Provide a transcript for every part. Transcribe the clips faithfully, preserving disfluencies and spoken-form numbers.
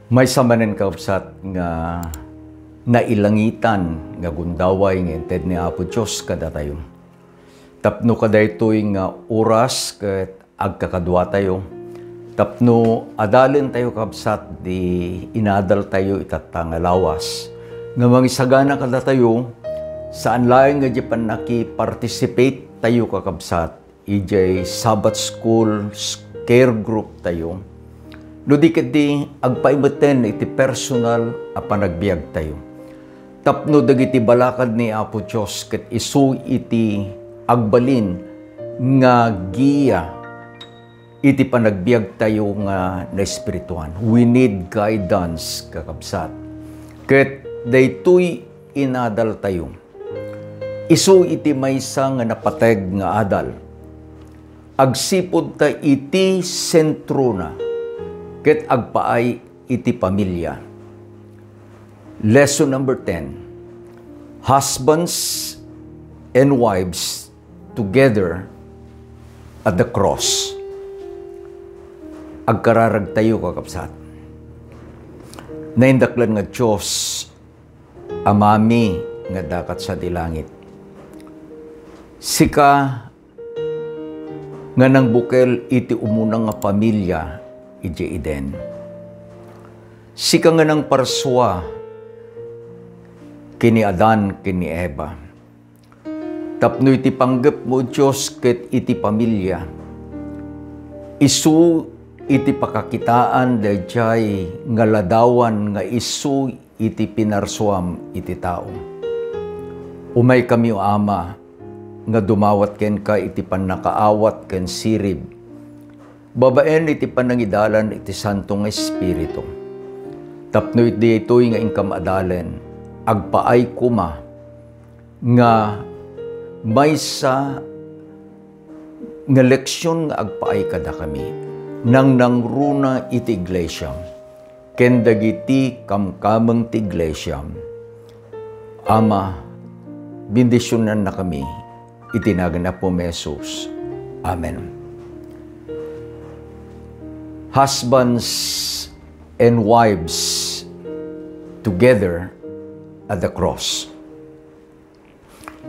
Maysa manen, kabsat, nga nailangitan nga gundaway nga inted ni Apo Dios kadatayo. Tapno kadaytoy nga oras ket agkakaduatayo, tapno adalentayo, kabsat, di inadaltayo itatta nga lawas nga mangisagana kadatayo, saan laeng nga di pannaki-participate tayo, kakabsat, idiay Sabbath School care group tayo, no di ketdi agpaimeten iti personal a panagbiag tayo. Tapno dagiti balakad ni Apo Dios ket isu iti agbalin nga giya iti panagbiag tayo nga naespirituan. We need guidance, kakabsat. Ket daytoy inadal tayo. Isu iti maysa nga napateg nga adal. Agsipud ta iti sentrona ket agpaay iti pamilia. Lesson number ten. Husbands and wives together at the cross. Agkararag tayo, kakabsat. Naindaklan nga Dios, Amami nga adda sadi langit. Sika nga nangbukel iti umuna nga pamilia idiay Eden. Sika nga nangparsua ken ni Adan ken ni Eva. Tapno iti panggepmo, Dios, ket iti pamilia, isu iti pakakitaan daydiay nga ladawan nga isu iti pinarsuam iti tao. Umaykami, Ama, nga dumawat kenka iti pannakaawat ken sirib, babaen iti panangidalan iti Santo nga Espiritu. Tapno iti daytoy nga inkam adalen, agpaay koma nga maysa nga leksion nga agpaay kadakami, nangnangruna iti iglesia ken dagiti kamkameng ti iglesia. Ama, bendisionannakami iti nagan ni Apo Jesus. Amen. Husbands and wives together at the cross.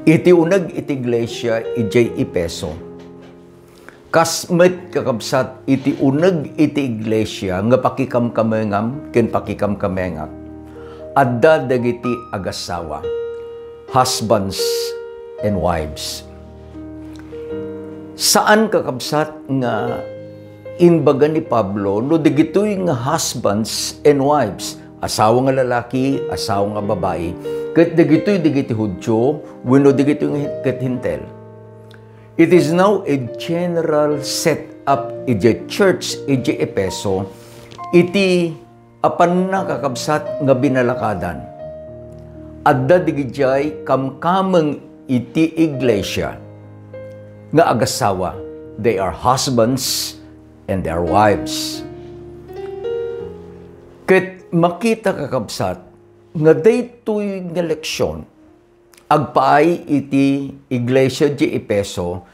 Iti uneg iti iglesia idiay Efeso. Kas met, kakabsat, iti uneg iti iglesia nga pakikamkamengam ken pakikamkamengak, adda dagiti agassawa, husbands and wives. Saan, kakabsat, nga imbaga ni Pablo no dagitoy nga husbands and wives, asawa nga lalaki, asawa nga babai, ket dagitoy dagiti Judio wenno dagitoy nga ket Hentil. It is now a general set up idiay church idiay Efeso iti apanna, kakabsat, nga binalakadan. Adda digidiay kamkameng iti iglesia nga agassawa. They are husbands and their wives. Ket makita, kakabsat, nga daytoy nga leksion agpaay iti iglesia di Efeso,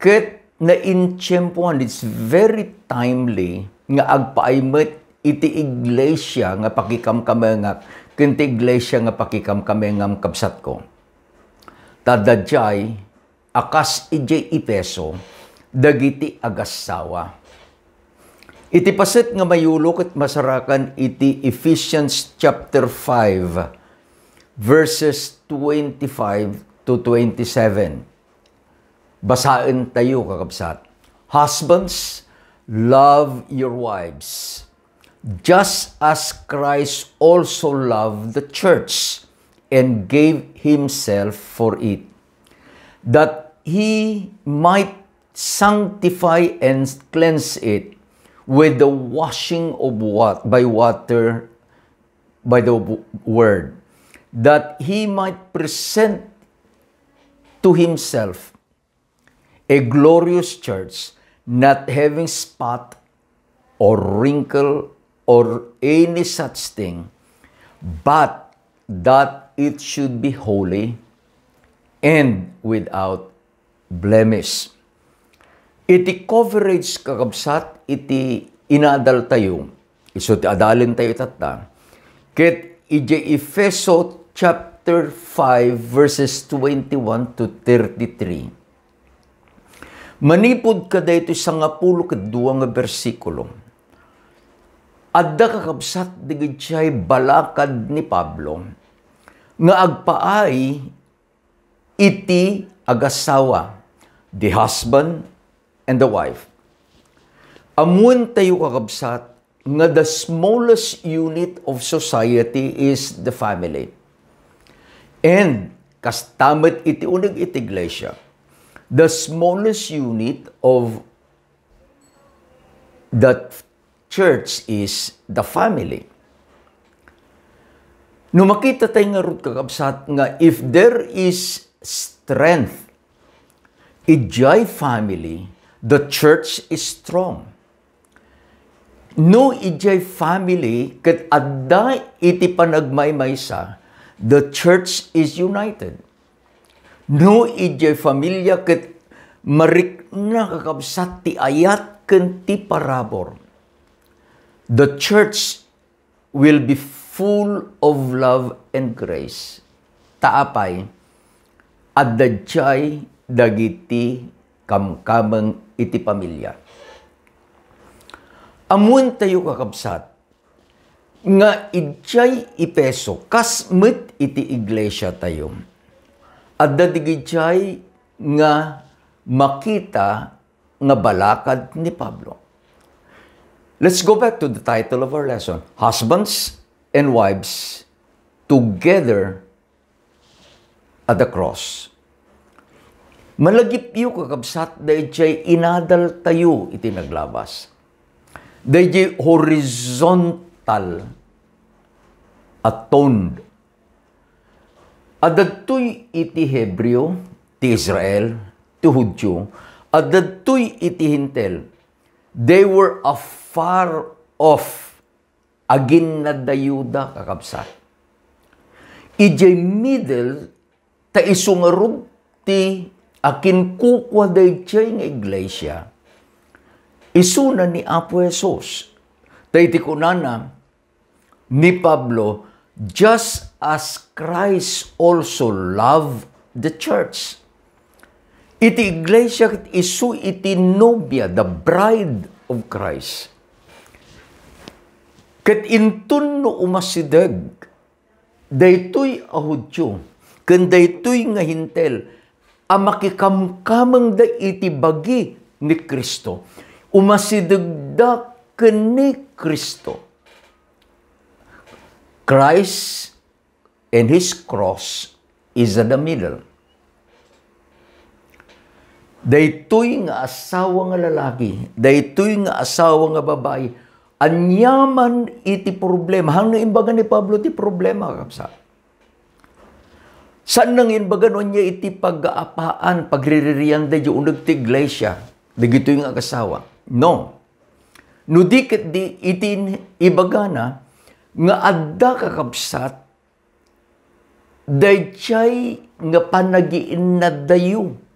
ket naintiempoan, it's very timely nga agpaay met iti iglesia nga pakikamkamengak ken ti iglesia nga pakikamkamengam, kabsatko. Ta daydiay a kas idiay Efeso dagiti agassawa. Iti paset nga mayulo ket masarakan iti Ephesians chapter five, verses twenty-five to twenty-seven. Basaentayo, kakabsat. Husbands, love your wives, just as Christ also loved the church and gave himself for it, that he might sanctify and cleanse it with the washing of wat-, by water, by the w-, word, that he might present to himself a glorious church, not having spot or wrinkle or any such thing, but that it should be holy and without blemish. Iti coverage, kakabsat, iti inadaltayo, Isu ti adalentayo itatta. Ket idiay Efeso chapter five, verses twenty-one to thirty-three, manipud kadaytoy sangapulo ket dua nga bersikulo, adda, kakabsat, dagiti balakad ni Pablo nga agpaay iti agasawa, the husband and the wife. Ammoentayo, kakabsat, nga the smallest unit of society is the family. And kasta met iti uneg iti iglesia, the smallest unit of the church is the family. No makita tayo ngarud, kakabsat, nga if there is strength idiay family, the church is strong. No idiay family ket adda iti panagmaymaysa, the church is united. No idiay familia ket marikna, kakabsat, ti ayat ken ti parabur, the church will be full of love and grace. Ta apay, adda idiay dagiti kamkameng iti pamilia. Ammoentayo, kakabsat, nga idiay Efeso, kas met iti iglesiatayo, adda dagiti nga makita nga balakad ni Pablo. Let's go back to the title of our lesson, Husbands and Wives Together at the Cross. Malagipyo, kakabsat, daydiay inadaltayo iti naglabas. Daydiay horizontal a tone. Adda ditoy iti Hebreo, ti Israel, ti Judio, adda ditoy iti Hentil. They were afar off. Aginnadayuda, kakabsat. Idiay middle, ta isu ngarud ti akinkukua daydiay nga iglesia, isuna ni Apo Jesus. Ta iti kunana ni Pablo, "Just as Christ also loved the church." Iti iglesia ket isu iti nobia, the bride of Christ. Ket inton no umasideg daytoy a Judio ken daytoy nga Hentil a makikamkamengda iti bagi ni Cristo, umasidegda ken ni Cristo. Christ and his cross is at the middle. Daytoy nga asawa nga lalaki, daytoy nga asawa nga babai, aniaman iti problema. Haanna imbaga ni Pablo ti problema, kakabsat. Saanna nga imbaga no ania iti paggaapaan, pagriririan daydi uneg ti iglesia, dagitoy nga agasawa. No. No di ket di iti ibagana nga adda, kakabsat, daydiay nga panagiinnaddayo.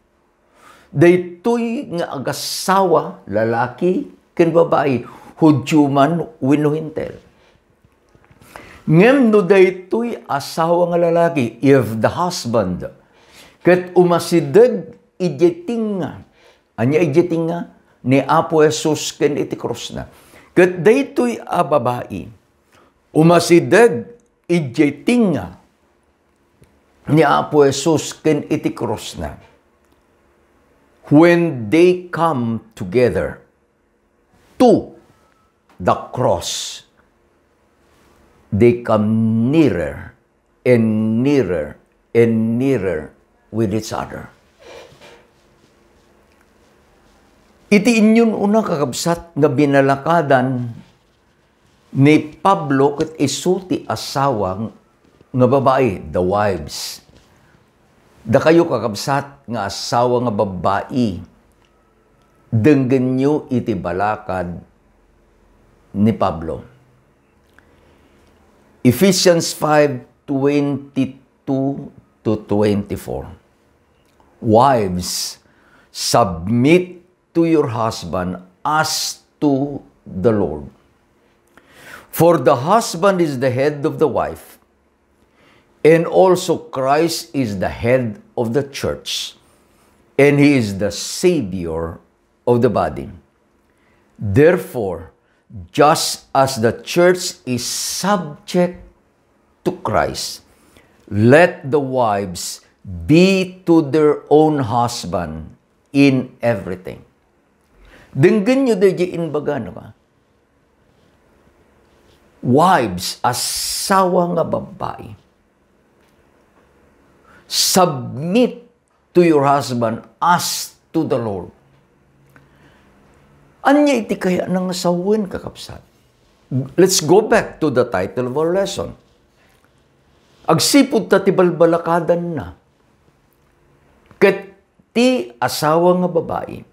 Daytoy nga agasawa, lalaki ken babai, Judio man wenno Hentil. Ngem no daytoy asawa nga lalaki, if the husband, ket umasideg idiay tengnga, ania idiay tengnga? Ni Apo Jesus ken iti krusna. Ket daytoy a babai, umasideg idiay tengnga ni Apo Jesus ken iti krusna. When they come together to the cross, they come nearer and nearer and nearer with each other. Iti inyon una, kakabsat, nga binalakadan ni Pablo ket isu ti asawa nga babai, the wives. Dakayo, kakabsat, nga asawa nga babai, denggenyo iti balakad ni Pablo. Ephesians five twenty-two to twenty-four. Wives, submit to your husband as to the Lord. For the husband is the head of the wife, and also Christ is the head of the church, and he is the Savior of the body. Therefore, just as the church is subject to Christ, let the wives be to their own husband in everything. Denggenyo daydi imbagana. Wives, asawa nga babbai, submit to your husband as to the Lord. Ania iti kayatna nga sawen, kakabsat? Let's go back to the title of our lesson. Agsipud ta ti balbalakadanna ket ti asawa nga babai,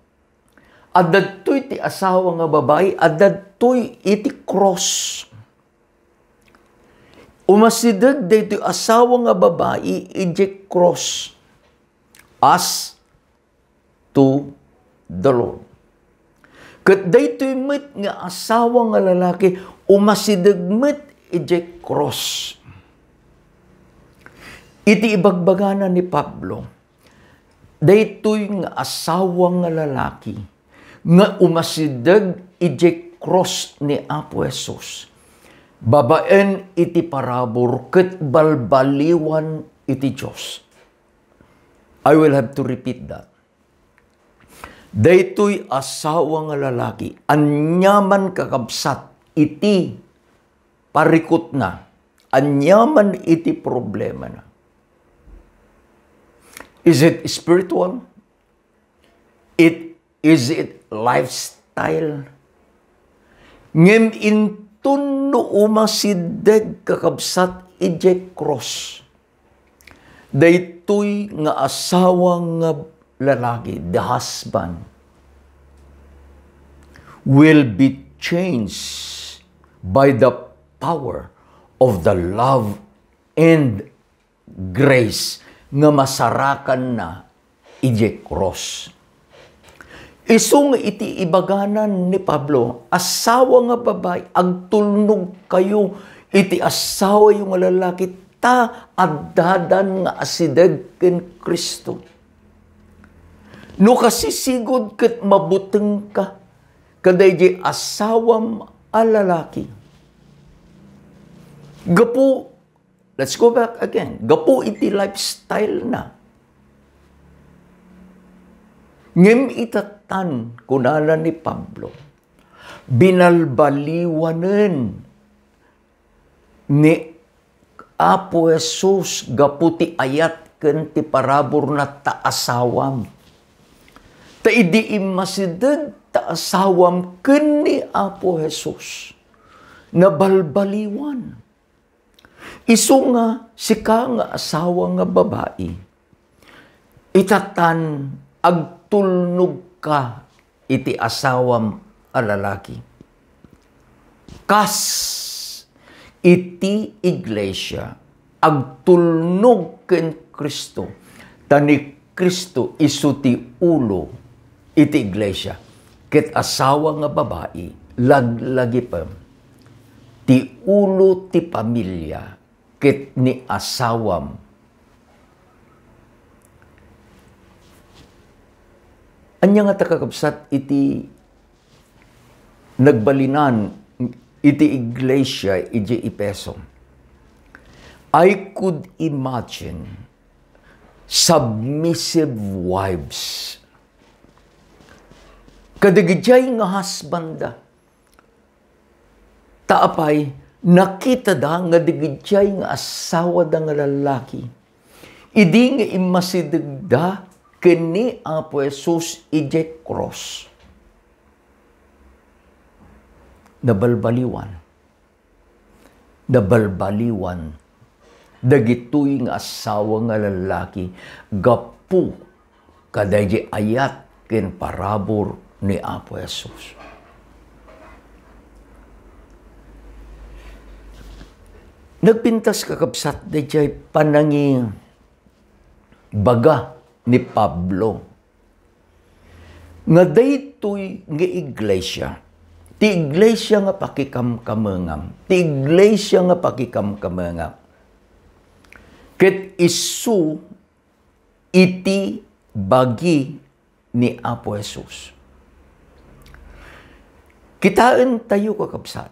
adda ditoy ti asawa nga babai, adda ditoy iti cross. Umasideg daytoy asawa nga babai idiay cross as to the Lord. Ket daytoy met nga asawa nga lalaki, umasideg met idiay cross. Iti ibagbagana ni Pablo, daytoy nga asawa nga lalaki nga umasideg idiay cross ni Apo Jesus, babaen iti parabur ket balbaliwan iti Dios. I will have to repeat that. Daytoy asawa nga lalaki, aniaman, kakabsat, iti parikutna, aniaman iti problemana. Is it spiritual? It, is it lifestyle? Ngem inton no umasideg, kakabsat, idiay cross, daytoy nga asawa nga lalaki, the husband, will be changed by the power of the love and grace nga masarakanna idiay cross. Isu nga iti ibaganan ni Pablo, asawa nga babai, agtulnogkayo iti asawayo nga lalaki, ta addadan nga asideg ken Cristo. No kasisigud ket mabutengka kadaydi asawam a lalaki, gapu Let's go back again. Gapu iti lifestyle na. Ngem itatan, kunana ni Pablo, binalbaliwanen ni Apo Jesus gapu ti ayat ken ti paraburna ta asawam. Ta idi immasideg ta asawam ken ni Apo Jesus, nabalbaliwan. Isu nga sika nga asawa nga babai, itatan agtulnogka iti asawam a lalaki. Kas iti iglesia, agtulnog ken Cristo, ta ni Cristo isu ti ulo iti iglesia, ket asawa nga babai, laglagipem, ti ulo ti pamilia ket ni asawam. Ania ngata, kakabsat, iti nagbalinan iti iglesia idiay Efeso? I could imagine submissive wives. Kadagijay nga husbanda. Ta apay, nakitada nga dagidiay nga asawada nga lalaki, idi nga immasidegda ken ni Apo Jesus idiay krus, nabalbaliwan. Nabalbaliwan dagitoy nga asawa nga lalaki gapu kadaydi ayat ken parabur ni Apo Jesus. Nagpintas, kakabsat, daydiay panangibaga ni Pablo nga daytoy nga iglesia, Ti iglesia nga pakikamkamengam. Ti iglesia nga pakikamkamengam. Ket isu iti bagi ni Apo Jesus. Kitaentayo, kakabsat,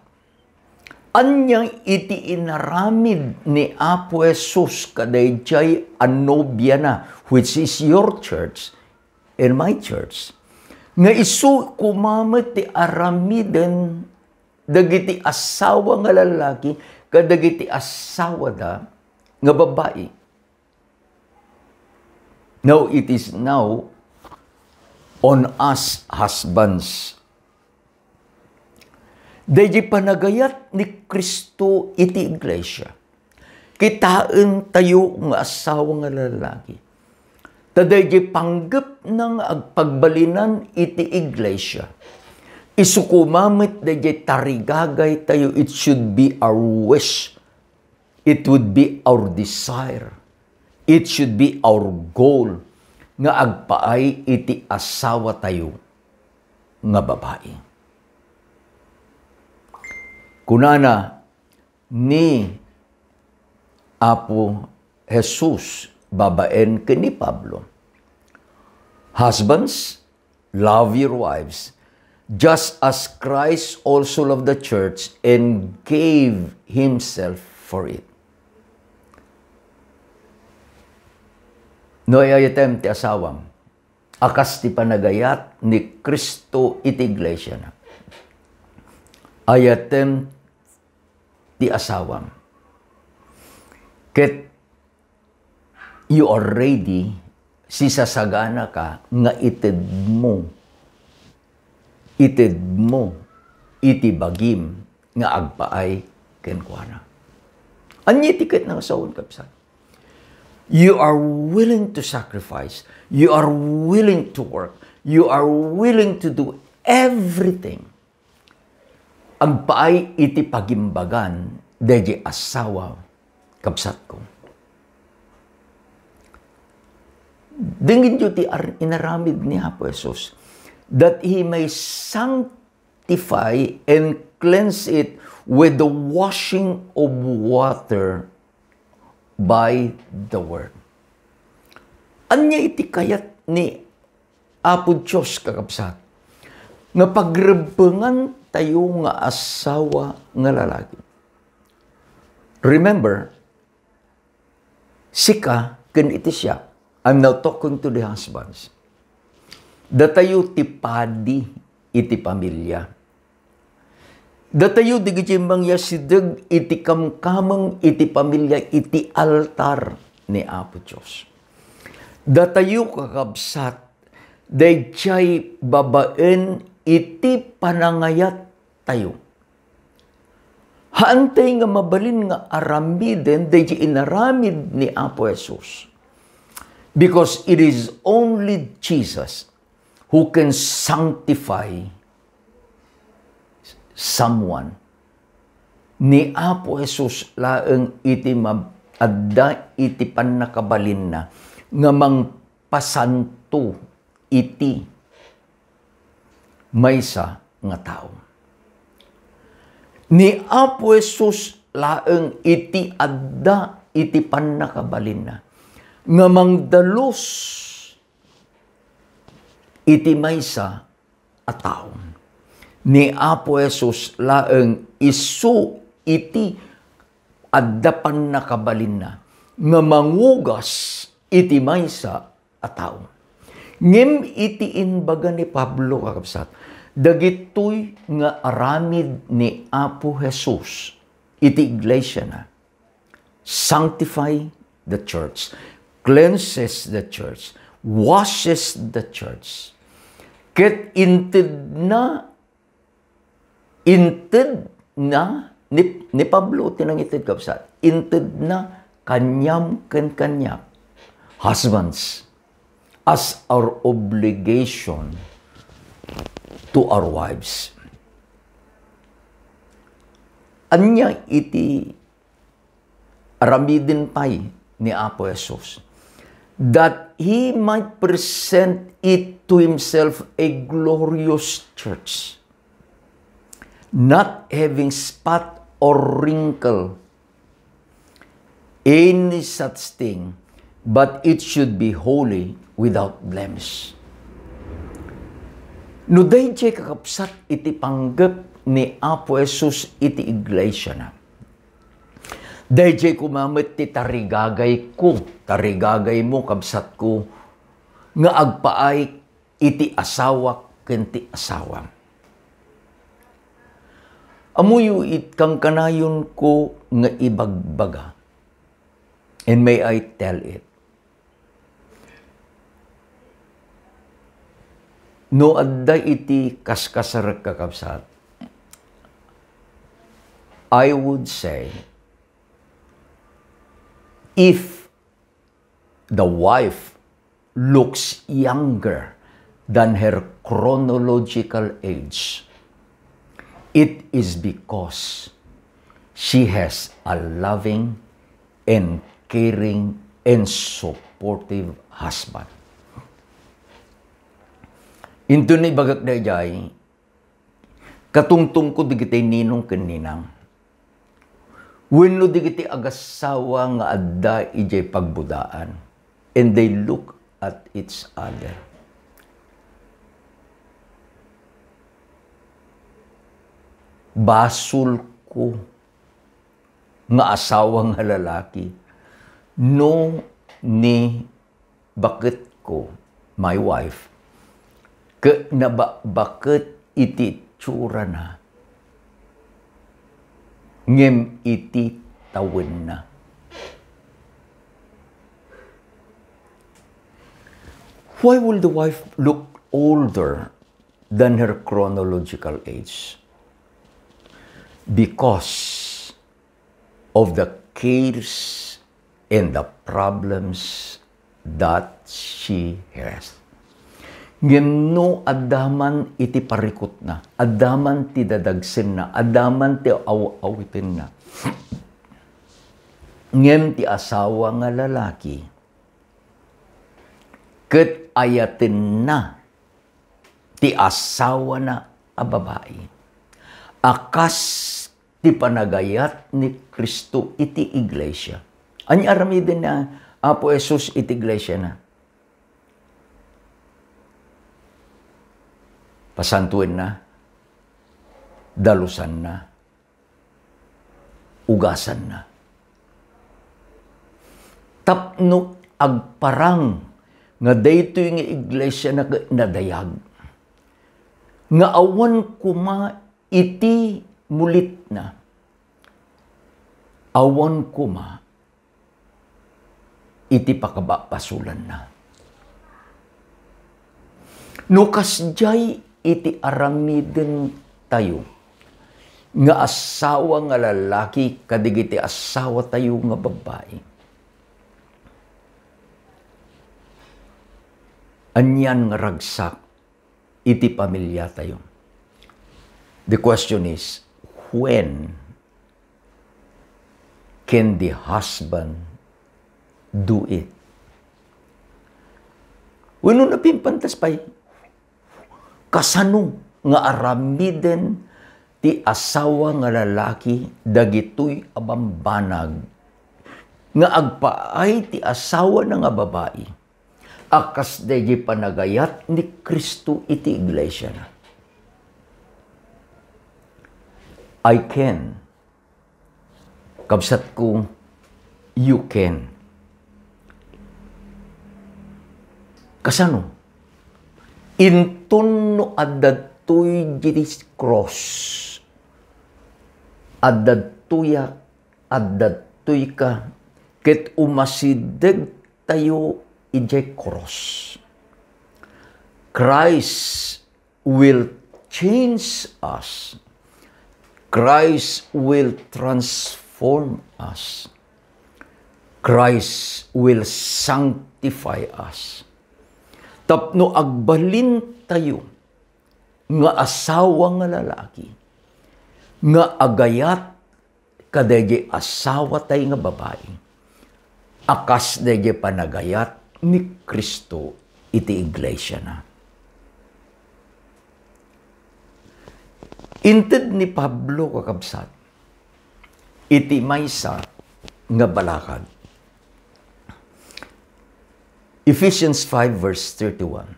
ania iti inaramid ni Apo Jesus kadaydiay a nobiana, which is your church and my church, nga isu koma met ti aramiden dagiti asawa nga lallaki kadagiti asawada nga babbai. Now, it is now on us husbands. Daydi panagayat ni Cristo iti iglesia, kitaentayo nga asawa nga lalaki. Ta daydi panggepna nga agpagbalinan iti iglesia, isu koma met daydi tarigagaytayo, it should be our wish. It would be our desire. It should be our goal nga agpaay iti asawatayo nga babai. Kunana ni Apo Jesus babaen ken ni Pablo, "Husbands, love your wives, just as Christ also loved the church and gave himself for it." No ay-ayatem ti asawam a kas ti panagayat ni Cristo iti iglesiana. Ayatem ti asawam. Ket you are ready, sisasaganaka nga itedmo, itedmo iti bagim nga agpaay kenkuana. Ania ti ket nga sawen, kabsat? You are willing to sacrifice. You are willing to work. You are willing to do everything agpaay iti pagimbagan daydi asawa, kabsatko. Dengngenyo ti ar-, inaramid ni Apo Jesus, that He may sanctify and cleanse it with the washing of water by the word. Ania iti kayat ni Apo Dios, kakabsat, nga pagrebbengantayo nga asawa nga lalaki? Remember, sika ken iti siak, I'm now talking to the husbands. Datayo ti padi iti pamilia. Datayo dagiti mangyasideg iti kamkameng iti pamilia iti altar ni Apo Dios. Datayo, kakabsat, daydiay babaen iti panangayattayo. Haantay nga mabalin nga aramiden daydi inaramid ni Apo Jesus. Because it is only Jesus who can sanctify someone. Ni Apo Jesus laeng iti mab-, adda iti pannakabalinna nga mangpasanto iti maysa nga tao. Ni Apo Jesus laeng iti adda iti pannakabalinna nga mangdalus iti maysa a tao. Ni Apo Jesus laeng isu iti adda pannakabalinna nga mangugas iti maysa a tao. Ngem iti imbaga ni Pablo, kakabsat, dagitoy nga aramid ni Apo Jesus iti iglesiana, sanctify the church, cleanses the church, washes the church. Ket intedna, intedna ni, ni Pablo ti nangited, kabsat. Intedna kaniam ken kaniak, husbands, as our obligation to our wives. Ania iti aramiden pay ni Apo Jesus, that He might present it to Himself a glorious church, not having spot or wrinkle, any such thing, but it should be holy, without blemish. No daydiay, kakabsat, iti panggep ni Apo Jesus iti iglesiana, daydiay koma met ti tarigagayko, tarigagaymo, kabsatko, nga agpaay iti asawak ken ti asawam. Ammoyo it kankanayonko nga ibagbaga. And may I tell it? No adda iti kaskasarek, kakabsat, I would say, if the wife looks younger than her chronological age, it is because she has a loving and caring and supportive husband. Inton ibagak daydiay, katungtungko dagiti ninong ken ninang wenno dagiti agassawa nga adda idiay pagbudaan, and they look at each other. Basolko nga asawa nga lalaki no ni baketko, my wife, ket nabakbaket iti itsurana ngem iti tawenna. Why will the wife look older than her chronological age? Because of the cares and the problems that she has. Ngem no adda man iti parikutna, adda man ti dadagsenna, adda man ti aw-awitenna, ngem ti asawa nga lalaki ket ayatenna ti asawana a babai a kas ti panagayat ni Cristo iti iglesia. Ania aramiden ni Apo Jesus iti iglesiana? Pasantuenna, dalusanna, ugasanna. Tapno agparang nga daytoy nga iglesiana ket nadayag, nga awan koma iti mulitna, awan koma iti pakababasolanna. No kasdiay iti aramidentayo nga asawa nga lalaki kadagiti asawatayo nga babbai, anian nga ragsak iti pamiliatayo? The question is, when can the husband do it? Wenno napimpantas pay, kasano nga aramiden ti asawa nga lalaki dagitoy a bambanag nga agpaay ti asawana nga babai a kas daydi panagayat ni Cristo iti iglesiana? I can. Kabsatko, you can. Kasano? Inton no adda ditoy diay cross, adda ditoyak, adda ditoyka, ket umasidegtayo idiay cross. Christ will change us. Christ will transform us. Christ will sanctify us. Tapno agbalintayo nga asawa nga lalaki nga agayat kadaydi asawatay nga babai a kas daydi panagayat ni Cristo iti iglesiana. Inted ni Pablo, kakabsat, iti maysa nga balakad. Ephesians five verse thirty-one.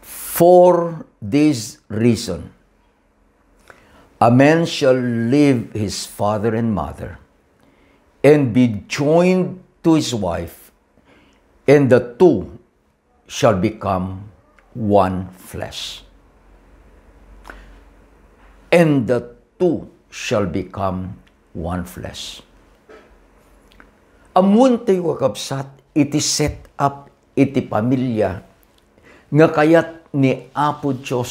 For this reason, a man shall leave his father and mother and be joined to his wife, and the two shall become one flesh. And the two shall become one flesh. Ammoentayo, kakabsat, iti set up iti pamilia nga kayat ni Apo Dios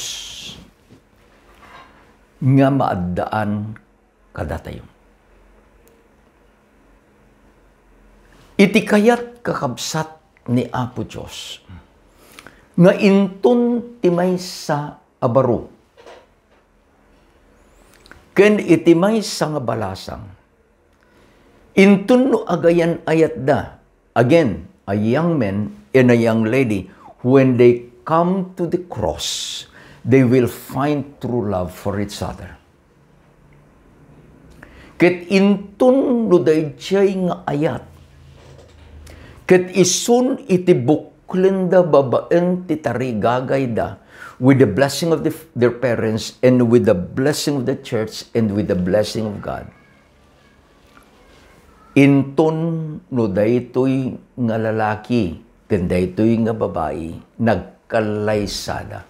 nga maaddaan kadatayo. Iti kayat, kakabsat, ni Apo Dios nga inton ti maysa a baro ken iti maysa nga balasang, inton no agayan-ayatda, again, a young man and a young lady, when they come to the cross, they will find true love for each other. Ket inton no daydiay nga ayat, ket isun iti buklenda babaen ti tarigagayda, with the blessing of the, their parents, and with the blessing of the church, and with the blessing of God. Inton no daytoy nga lalaki ken daytoy nga babai nagkallaysada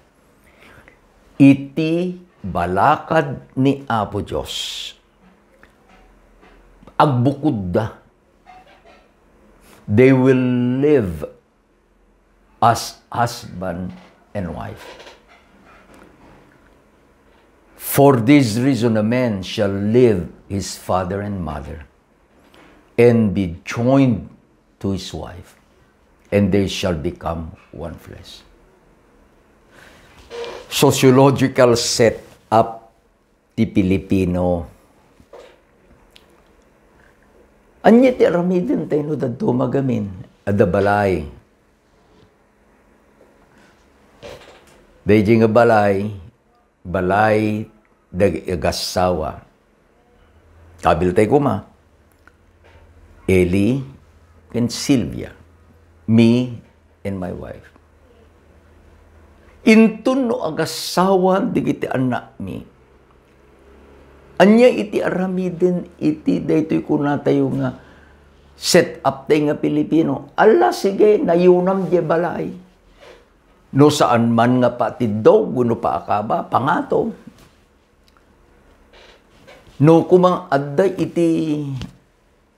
iti balakad ni Apo Dios, agbukudda. They will live as husband and wife. For this reason, a man shall leave his father and mother and be joined to his wife, and they shall become one flesh. Sociological setup ti Pilipino. Ania ti aramiden tayo no dadduma gamin? Adda balay. Daydiay nga balay, balay dagiti agassawa. Kabiltay koma, Eli ken Sylvia, me and my wife. Inton no agassawa dagiti annakmi, ania iti aramiden iti daytoy kunatayo nga set up tayo nga Pilipino? Ala, sige, nayunam diay balay. No saan man nga patiddog wenno paakaba, pangato. No koma adda iti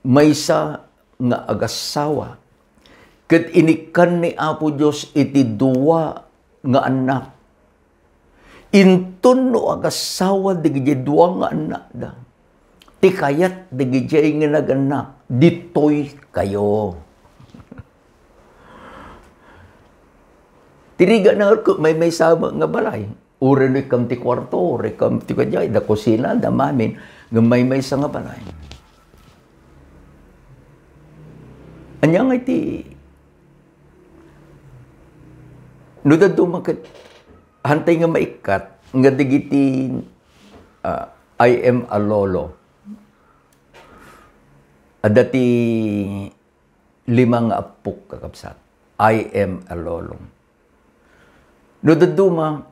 maysa nga agassawa, ket inikkan ni Apo Dios iti dua nga annak. Inton no agassawa dagiti dua nga annakda, ti kayat dagiti nga nagannak, ditoy kayo. Ti rigat na nga maymaysa nga balay. Uray no ikkam ti kuarto, uray ikkam ti kadiay, da kusina, da mamin, nga maymaysa nga balay. Ania nga iti, no dadduma ket, hantay nga maikkat, nga dagiti, ah, I am a lolo. Adda ti lima nga appok, kakabsat. I am a lolo. No dadduma,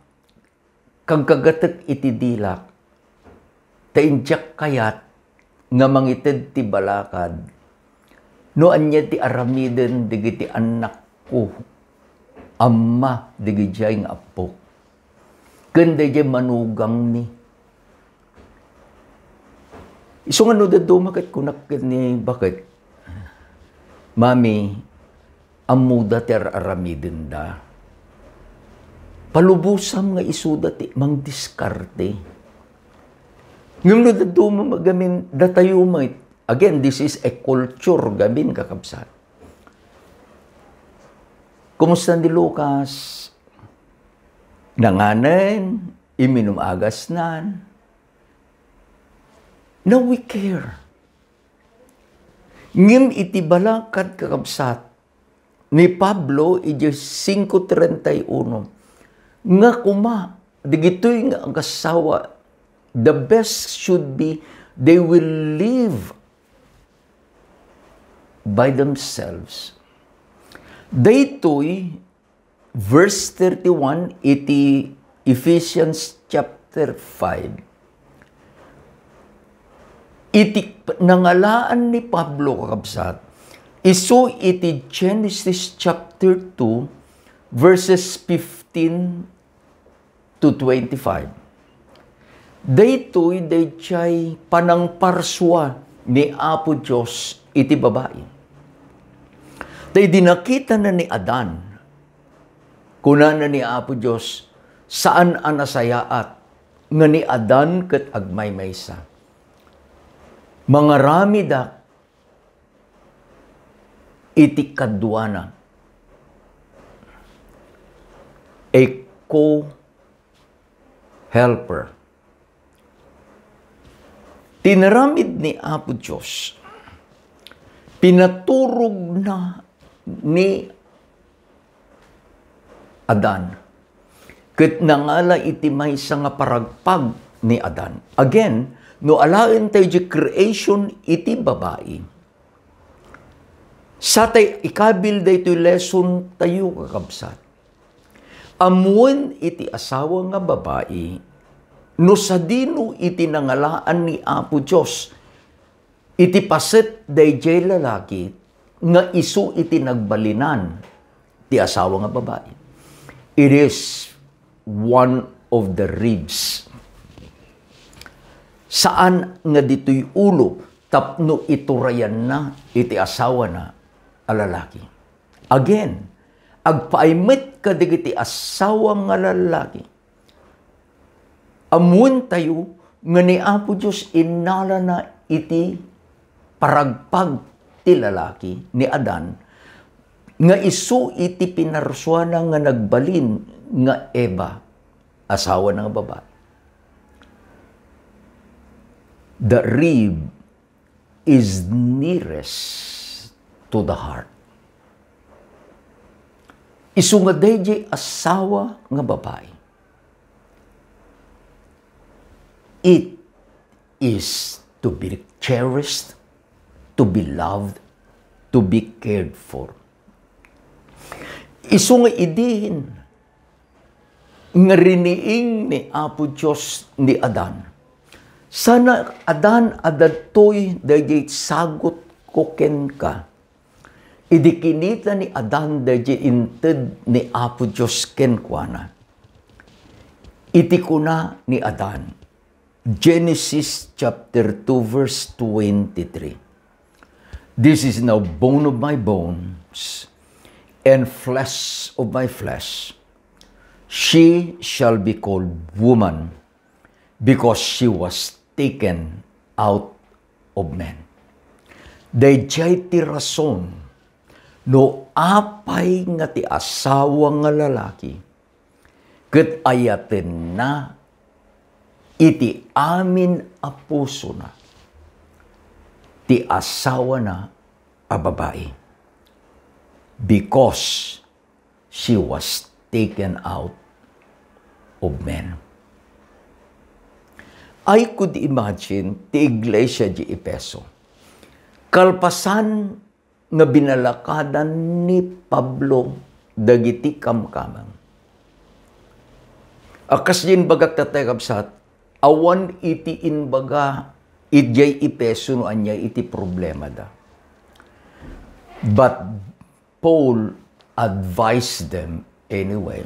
kagkagatek iti dilak, ta indiak kayat nga mangited ti balakad no ania ti aramiden dagiti annakko, amma dagidiay nga appok, ken daydiay manugangmi. Isu nga no dadduma ket kunak ken ni baket, "Mami, ammoda ti ar-aramidenda. Palubosam nga isuda ti mangdiskarte." Ngem no dadduma gamin datayo met, again, this is a culture gamin, kakabsat. Kumusta ni Lucas? Nanganen, iminum agasnan. Now we care. Ngem iti balakad, kakabsat, ni Pablo idiay cinco treinta y uno, nga koma, dagitoy nga agasawa, the best should be they will live by themselves. Daytoy, verse thirty-one iti Ephesians chapter five. Iti nangalaan ni Pablo, kakabsat, isu iti Genesis chapter two, verses fifteen to twenty-five. Daytoy daydiay panangparsua ni Apo Dios iti babai. Ta idi nakitana ni Adan, kunana ni Apo Dios, "Saan a nasayaat nga ni Adan ket agmaymaysa. Mangaramidak iti kaduana." A co-helper. Tinaramid ni Apo Dios, pinaturogna ni Adan, ket nangala iti maysa nga paragpag ni Adan. Again, no alaentayo di creation iti babai, satay ikabil daytoy lesson tayo, kakabsat. Ammoen iti asawa nga babai no sadino iti nangalaan ni Apo Dios iti paset daydiay lalaki nga isu iti nagbalinan ti asawa nga babai. It is one of the ribs. Saan nga ditoy ulo tapno iturayanna iti asawana a lalaki. Again, agpaay met kadagiti asawa nga lalaki. Ammoentayo nga ni Apo Dios innalana iti paragpag ti lalaki ni Adan nga isu iti pinarsuana nga nagbalin nga Eva, asawana nga babai. The rib is nearest to the heart. Isu nga daydiay asawa nga babai, it is to be cherished, to be loved, to be cared for. Isu nga idin nga riniing ni Apo Dios ni Adan. Sana, Adan, adtoy daydiay sagutko kenka. Idi kinita ni Adan daydiay inted ni Apo Dios kenkuana, iti kuna ni Adan, Genesis chapter two, verse twenty-three, "This is now bone of my bones and flesh of my flesh. She shall be called woman, because she was taken out of man." Daydiay ti rason no apay nga ti asawa nga lalaki ket ayatenna iti amin a pusona ti asawana a babai, because she was taken out of men. I could imagine ti iglesia di Efeso. Kalpasan nga binalakadan ni Pablo dagiti kamkameng. A kas di imbagak tatta, kabsat, awan iti imbaga idiay Efeso no ania iti problemada. But Paul advised them anyway.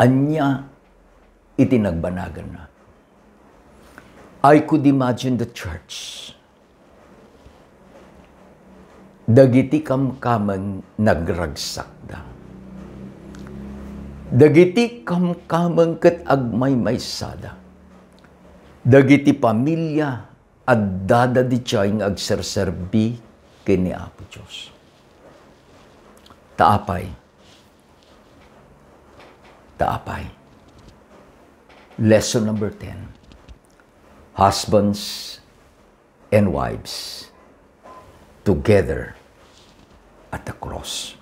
Ania iti nagbanaganna? I could imagine the church. Dagiti kamkameng nagragsakda. Dagiti kamkameng ket agmaymaysada. Dagiti pamilia addada idiay nga agserserbi ken ni Apo Dios. Ta apay? Ta apay? Lesson number ten. Husbands and wives together at the cross.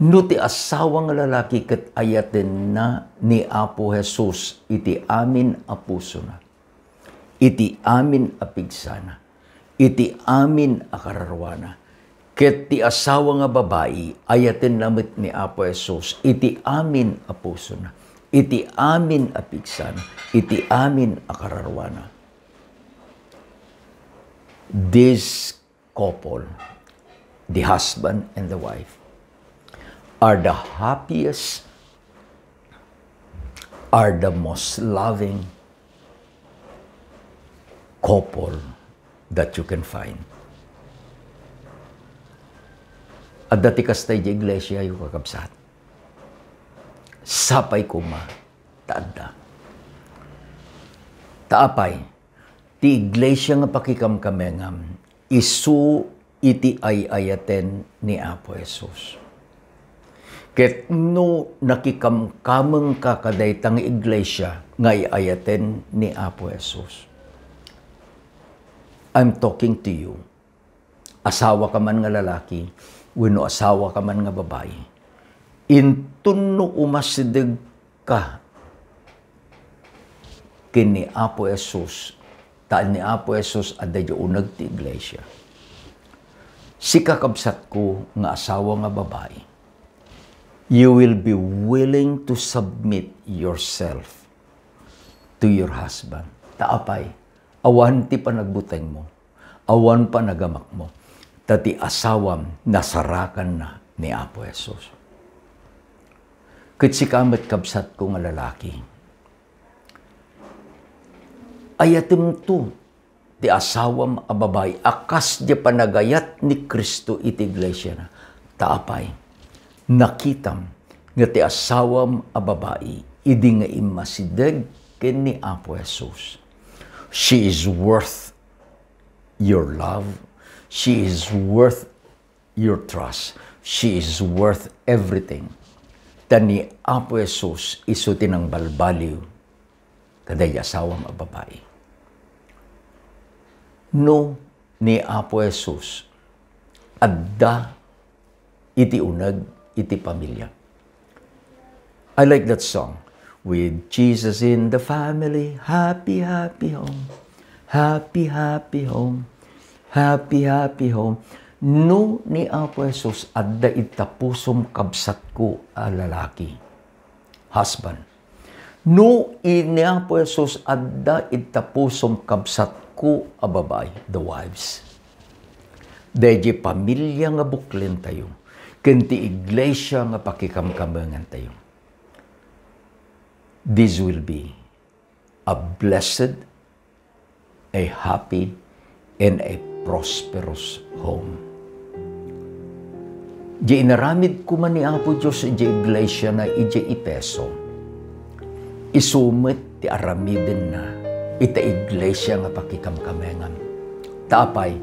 No ti asawa nga lalaki ket ayatenna ni Apo Jesus iti amin a pusona, iti amin a pigsana, iti amin a kararuana, ket ti asawa nga babai, ayatenna met ni Apo Jesus iti amin a pusona, iti amin a pigsana, iti amin a kararuana. This couple, the husband and the wife, are the happiest, are the most loving couple that you can find. Adda ti kasta idiay iglesiayo, kakabsat. Sapay koma ta adda. Ta apay, ti iglesia nga pakikamkamengam, isu iti ay-ayaten ni Apo Jesus. Ket no nakikamkamengka kadayta nga iglesia nga ay-ayaten ni Apo Jesus, I'm talking to you. Asawa ka man nga lalaki, wenno asawa ka man nga babai, inton no umasideg ka ken ni Apo Jesus, ta ni Apo Jesus adda idiay uneg ti iglesia. Sika, kabsatko nga asawa nga babai, you will be willing to submit yourself to your husband. Ta apay, awan ti panagbutengmo, awan panagamakmo, ta ti asawam nasarakanna ni Apo Jesus. Ket sika met, kabsatko nga lalaki, ayatemto ti asawam a babai a kas diay panagayat ni Cristo iti iglesiana. Ta apay, nakitam nga ti asawam a babai idi nga immasideg ken ni Apo Jesus, she is worth your love, she is worth your trust, she is worth everything. Ta ni Apo Jesus isu ti nangbalbaliw kadaydi asawam a babai. No ni Apo Jesus adda iti uneg iti pamilia. I like that song. With Jesus in the family, happy, happy home. Happy, happy home. Happy, happy home. No ni Apo Jesus adda ita pusom, kabsatko a lalaki, husband. No ni Apo Jesus adda ita pusom, kabsatko a babai, the wives. Daydi pamilia nga buklentayo, ken ti iglesia nga pakikamkamengentayo. This will be a blessed, a happy, and a prosperous home. Di inaramid koma ni Apo Dios idiay iglesiana idiay Efeso, isu met ti aramidenna ita iglesia nga pakikamkamengan. Ta apay,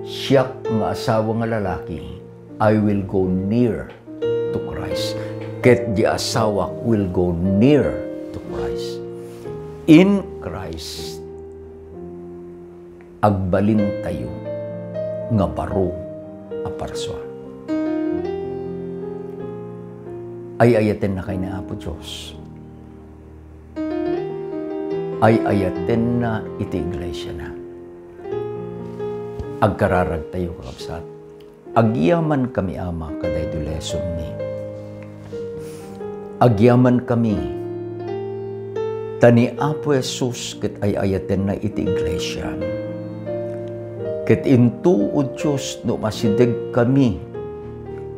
siak nga asawa nga lalaki, I will go near to Christ. Ket di asawak will go near to Christ. In Christ, agbalintayo nga baro a parsua. Ay-ayatennakay ni Apo Dios. Ay-ayatenna iti iglesiana. Agkararagtayo, kakabsat. Agyamankami, Ama, kadaytoy lessonni. Agyamankami, ta ni Apo Jesus ket ay-ayatenna iti iglesia. Ket intuod, Dios, no masidegkami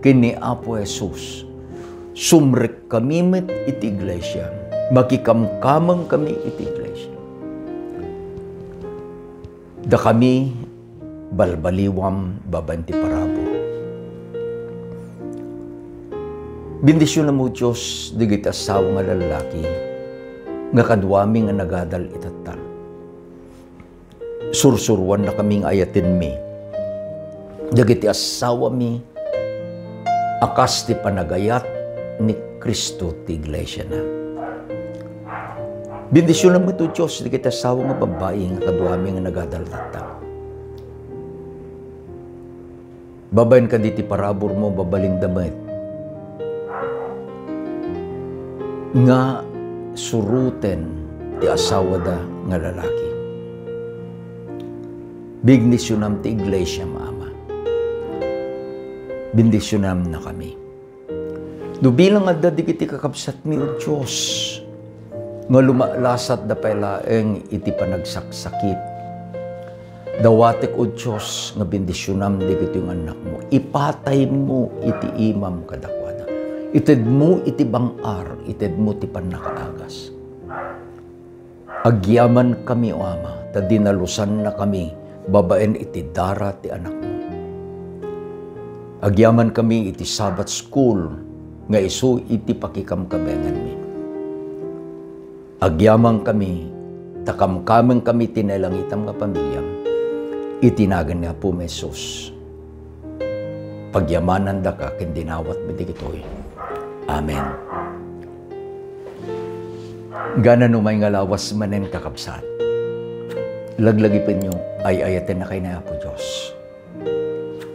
ken ni Apo Jesus, sumrekkami met iti iglesia, makikamkamengkami iti iglesia. Dakami, balbaliwam babaen ti parabur. Bendisionam, O Dios, dagiti asawa nga lallaki nga kaduami nga nagadal itatta. Sursuroannakami nga ayatenmi dagiti asawami a kas ti panagayat ni Cristo ti iglesiana. Bendisionam met, O Dios, dagiti asawa nga babbai nga kaduami nga nagadal itatta. Babaen kaditi paraburmo, babalinda met nga suruten ti asawada nga lalaki. Bendisionam ti iglesiam, Ama. Bendisionamnakami. No bilang adda dagiti kakabsatmi, O Dios, nga lumalasatda pay laeng iti panagsaksakit, dawatek, O Dios, nga bendisionam dagitoy nga annakmo. Ipataymo iti imam kadakuada. Itedmo iti bang-ar, itedmo ti pannakaagas. Agyamankami, O Ama, ta dinalosannakami babaen iti dara ti anakmo. Agyamankami iti Sabbath School nga isu iti pakikamkabenganmi. Agyamankami ta kamkamengkami ti nailangitam nga pamiliam. Iti nagan ni Apomi Jesus, pagyamanandaka ken dinawatmi dagitoy. Amen. Gana no may nga lawas manen, kakabsat, laglagipenyo, ay-ayatennakay ni Apo Dios,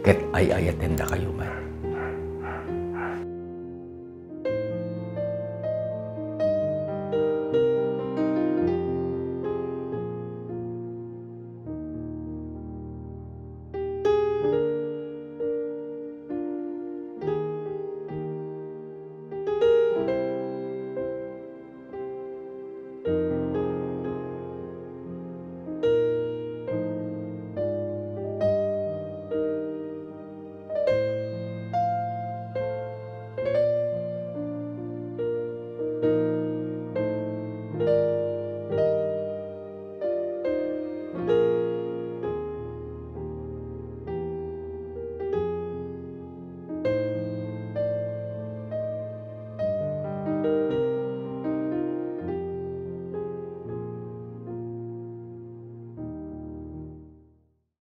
ket ay-ayatendakayo met.